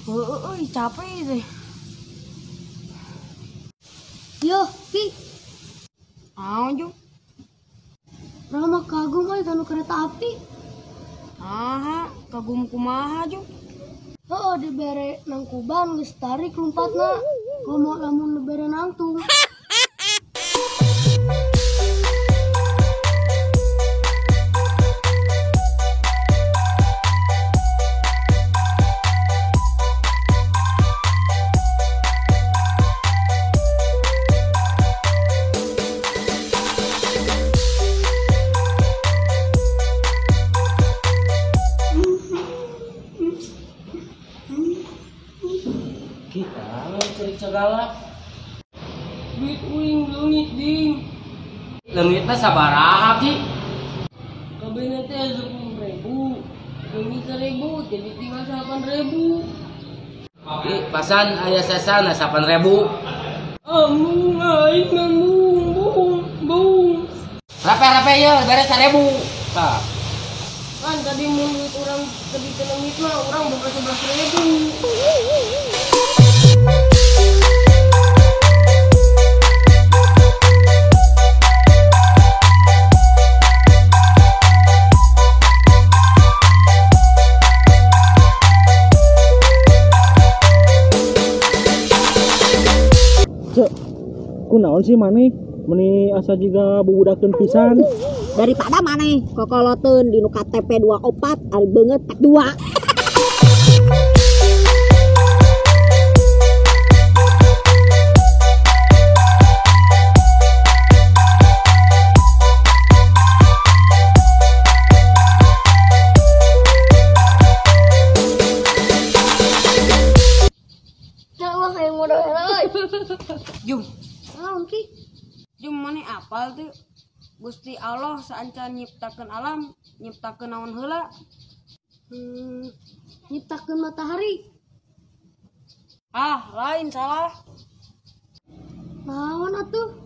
Heueuh euy capek teh. Yo, Ki. Naon Jum? Urang mah kagum euy kana kereta api. Naha, kagum kumaha Jum? Heueuh dibere nangkuban geus tarik lompatna. Komo lamun dibere nangtung. Kita cerik segala. Duit uing leungit ding. Leungitna sabaraha Ki? Kabehna teh 10.000. Leungit 1.000 jadi tinggal 8.000. Ki, pasan aya sesana 8.000. Amung aing nanggung bung bung. Rape-rape ye bere 1.000. Tah. Kan tadi mun duit urang tadi teu leungit mah urang boga 11.000. Cek, kunaon sih maneh? Meni asa jiga bubudakeun pisan. Daripada maneh kokoloteun di nu KTP 24 ari beungeut 42. Cek mah hayang modal heula euy. Jum, Naon Ki? Jum maneh apal teu? Gusti Allah saancan nyiptakeun alam, nyiptakeun naon heula? Nyiptakeun matahari. Ah, lain salah. Naon atuh?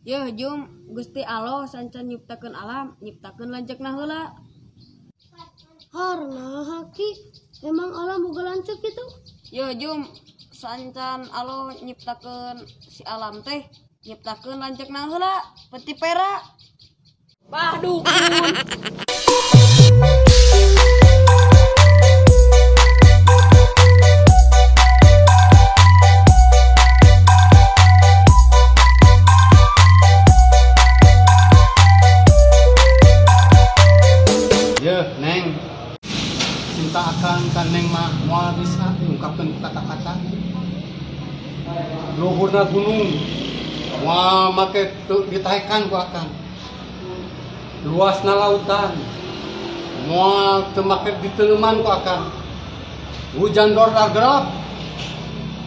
Yeuh Jum, Gusti Allah saancan nyiptakeun alam, nyiptakeun lanceukna heula. Har naha Ki? Emang alam boga lanceuk kitu? Yeuh Jum, saancan Allah nyiptakeun si alam teh, nyiptakeun lanceukna heula, peti pera. Bah dukun. Yeuh, Neng. Cinta akang ka Neng mah moal bisa diungkapkeun ku kata-kata. Luhurna gunung moal make teu ditaekan ku akang. Luasna lautan moal teu make diteleuman ku akang. Hujan dordar gelap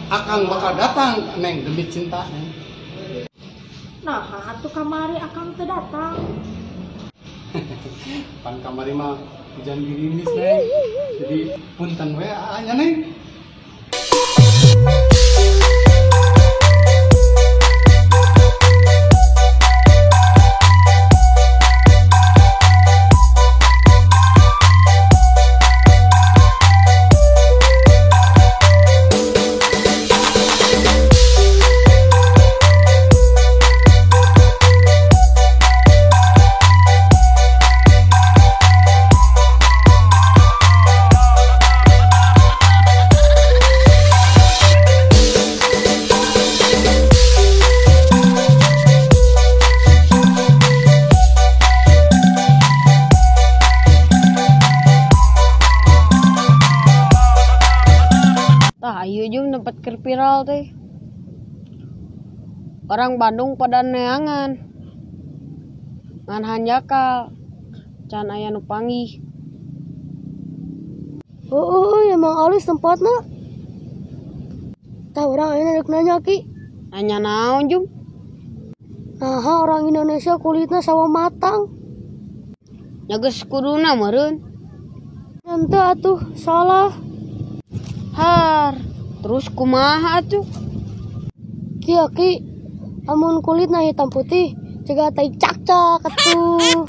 akang bakal datang Neng demi cinta Neng. Nah, atuh kamari akang teu datang. Pan kamari mah hujan gerimis Neng. Jadi punten we nya Neng. Tah ieu Jum tempat keur viral teh. Orang Bandung pada neangan. Ngan hanjakal. Can aya nu panggih. Oh, emang alus tempatna. Tah urang ayeuna rek nanya Ki. Nanya naon Jum? Naha orang Indonesia kulitna sawo matang. Nya geus kuduna meureun. Henteu atuh salah. Har, terus kumaha atuh? Kieu Ki, amun kulitna hitam putih, cegah tai cakcak atuh.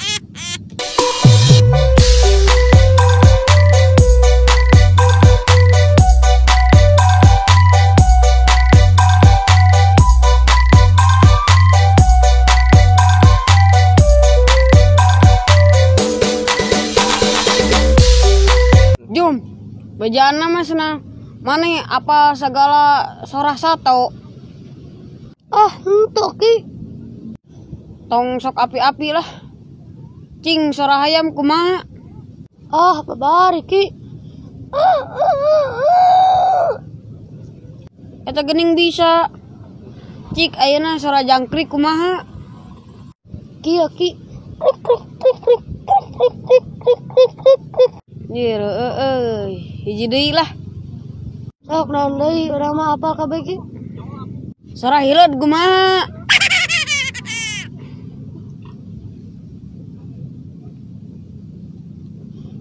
Bejana mah cenah maneh apa segala sora sato. Ah, henteu Ki. Tong sok api-api lah. Cing sora hayam kumaha? Ah, babari Ki. Eta geuning bisa. Cik ayeuna sora jangkrik kumaha? Kieu Ki. Krik krik krik krik krik krik krik krik krik krik. Jir euy, hiji deui lah. Sok naon deui urang mah apal kabeh Ki. Sora hileud kumaha?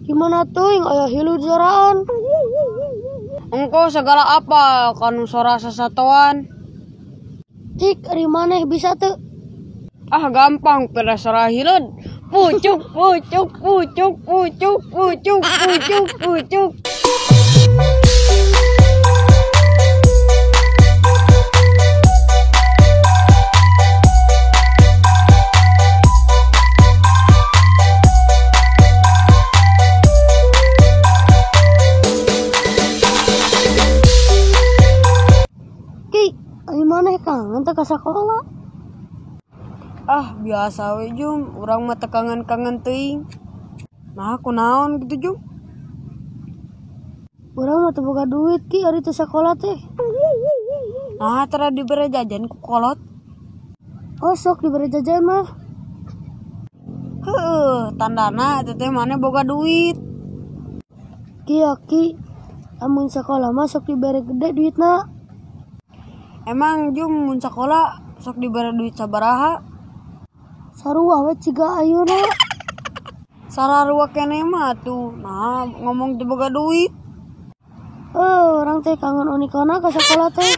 Gimana teuing aya hileud soraan. Engko segala apa kanu sora sasatoan. Cik ari maneh bisa teu? Ah gampang pada sora hileud. Pucuk pucuk pucuk pucuk pucuk pucuk pucuk. Ki, ari maneh kangen teu ka sakola? Ah biasa we Jum, urang mah teu kangen-kangen teuing. Nah kunaon gitu Jum? Urang mah teu boga duit Ki ari teu sakola teh. Nah tara dibere jajan ku kolot. Oh sok dibere jajan mah. Heueuh, tandana eta teh maneh boga duit. Ki ya Ki, amun sakola mah sok dibere gede duitna. Emang Jum mun sakola sok dibere duit sabaraha? Sarua we ciga ayeuna. Sararua keneh mah tuh. Nah, ngomong teu boga duit. Urang teh kangen unikona ka sakola teh.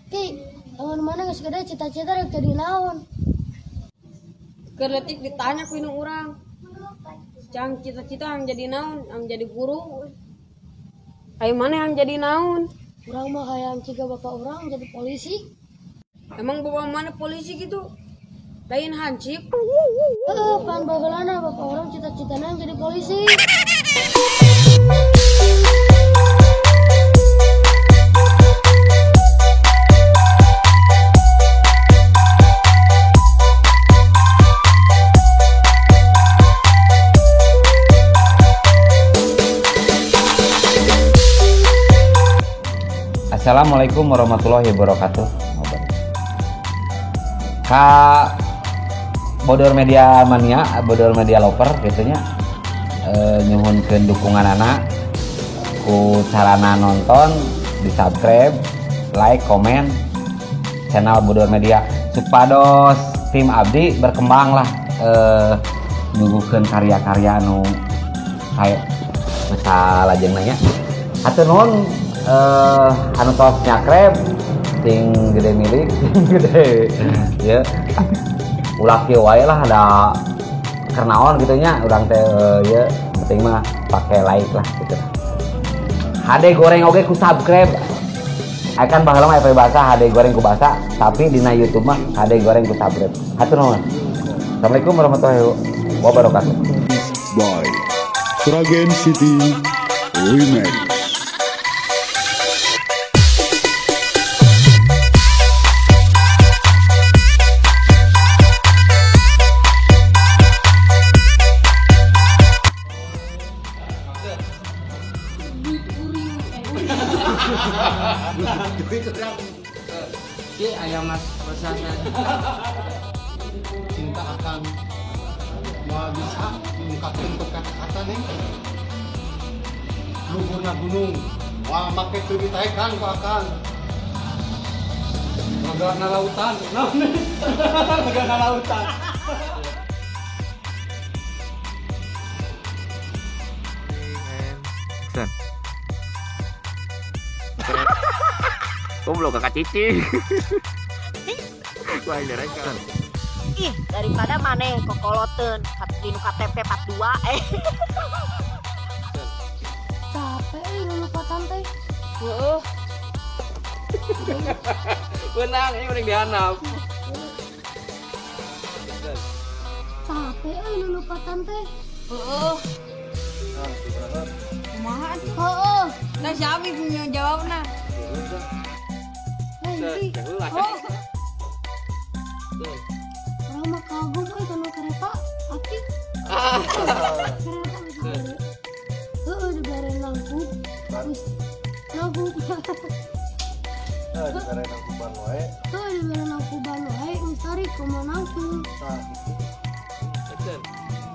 Ki, lamun maneh geus gede cita-cita rek jadi naon? Keur leutik ditanya ku indung urang. Cang cita-cita yang jadi naon, yang jadi guru. Ayo mana yang jadi naon? Urang mah hayang ciga bapak urang jadi polisi. Emang bapak mana polisi gitu? Lain hansip. Heeh, pan baheulana bapak urang cita-citana yang jadi polisi. Assalamualaikum warahmatullahi wabarakatuh. Ka Bodor Media Mania, Bodor Media Lover gitunya, nyuhunkeun dukungan anak ku carana nonton, di subscribe, like, komen channel Bodor Media supados tim abdi berkembang lah, nyuguhkeun karya-karya anu kayak masalah jeung nanya. Hatur nuhun. Anu tos nyakreb sing gede milik sing gede ya ulah kieu wae lah ada kernaon gitu nya urang teh ya penting mah pakai like lah gitu. HD goreng oge ku subscribe akan baheula mah bahasa HD goreng ku bahasa tapi dina YouTube mah HD goreng ku subscribe. Hatur nuhun. Assalamualaikum warahmatullahi wabarakatuh. By Sragen City Remix. Ki ayam mas pesasa. Cinta akan moal bisa diungkapkeun ku kata-kata nih. Luhurna gunung, moal make teu ditaekan ku akang. Negana lautan, naon nih? Negana lautan. Goblok kakak cici. Wah, ini rekam. Ih, daripada maneh kokoloteun dinu KTP 42 eh. Capek euy lulupatan teh. Heeh. Benang ini mending dihanap. Capek euy lulupatan teh. Heeh. Kumaha atuh? Heeh. Nah, si Abi punya jawabna. Lain sih. Oh. Urang mah kagum euy kana kereta api. Kereta geus dibere. Heeh, dibere nangkup. Wis nangkup. Nah, dibere nangkuban wae. Heeh, dibere nangkuban wae geus tarik komo nangkung. Tah gitu. Action.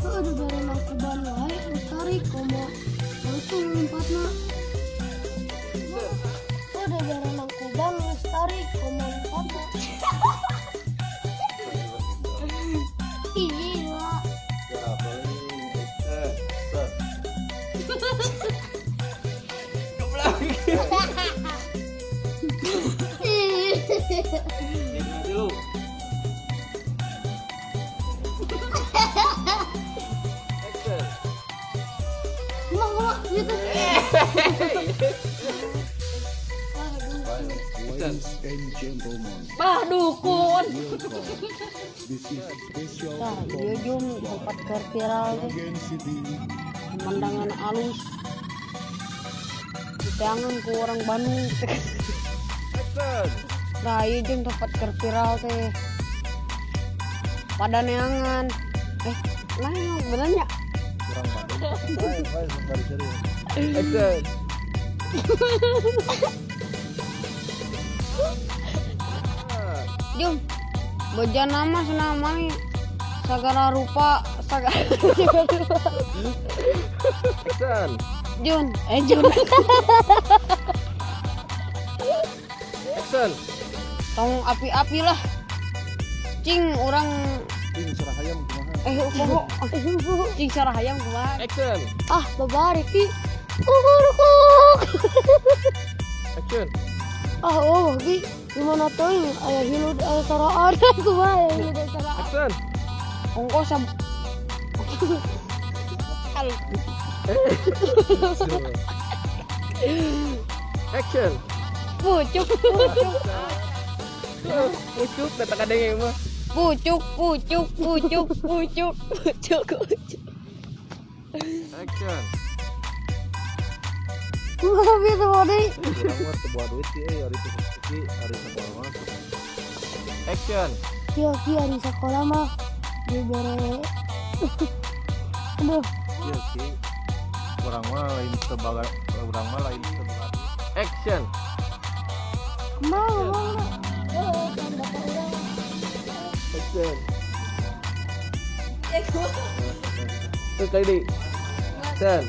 Heeh, dibere nangkuban wae geus tarik komo langsung lompatna. Heeh, dibere nangkuban geus tarik komo lompatna. Iya. Ya, paling set. Dulu. Action. Kumaha gitu. Ladies and gentlemen, Bah dukun. welcome. This is special Tah, ieu jum tempat keur viral teh. Sragen City Pemandangan alus. Diteangan ku orang Bandung. Action. Nah, ieu jeung tempat keur viral teh. Pada neangan. Nah, bener nya? Kurang Bandung. Lain, lain dari serius. Action. Jum, boja nama senang mani sagala rupa sagala Action. Jun, Jun. Action. Tong api-api lah. Cing urang Cing sarahayam kumaha? Poho. Cing sarahayam kumaha? Action. Ah, babari ki. Kukurukuk. Action. Ah, oh, ki. Gimana teuing aya hilut aya saraan kumaha aya hilut aya saraan. Action. Ongkos sab Al. Action. Pucuk, pucuk. Pucuk datang kadang mah. Pucuk, pucuk, pucuk, pucuk, pucuk, pucuk. Action. Kumaha bi teh bodi? Urang mah teu bawa duit sih euy, ari teu ki, ari sekolah mah. Action. Kieu ki ari sakola mah dibere. Aduh, Ieu ki. Urang mah lain teu baga, urang mah lain teu boga duit. Action. kumaha ngomongna? Heeh, kan bapak urang. Action. Terus kali di. Action.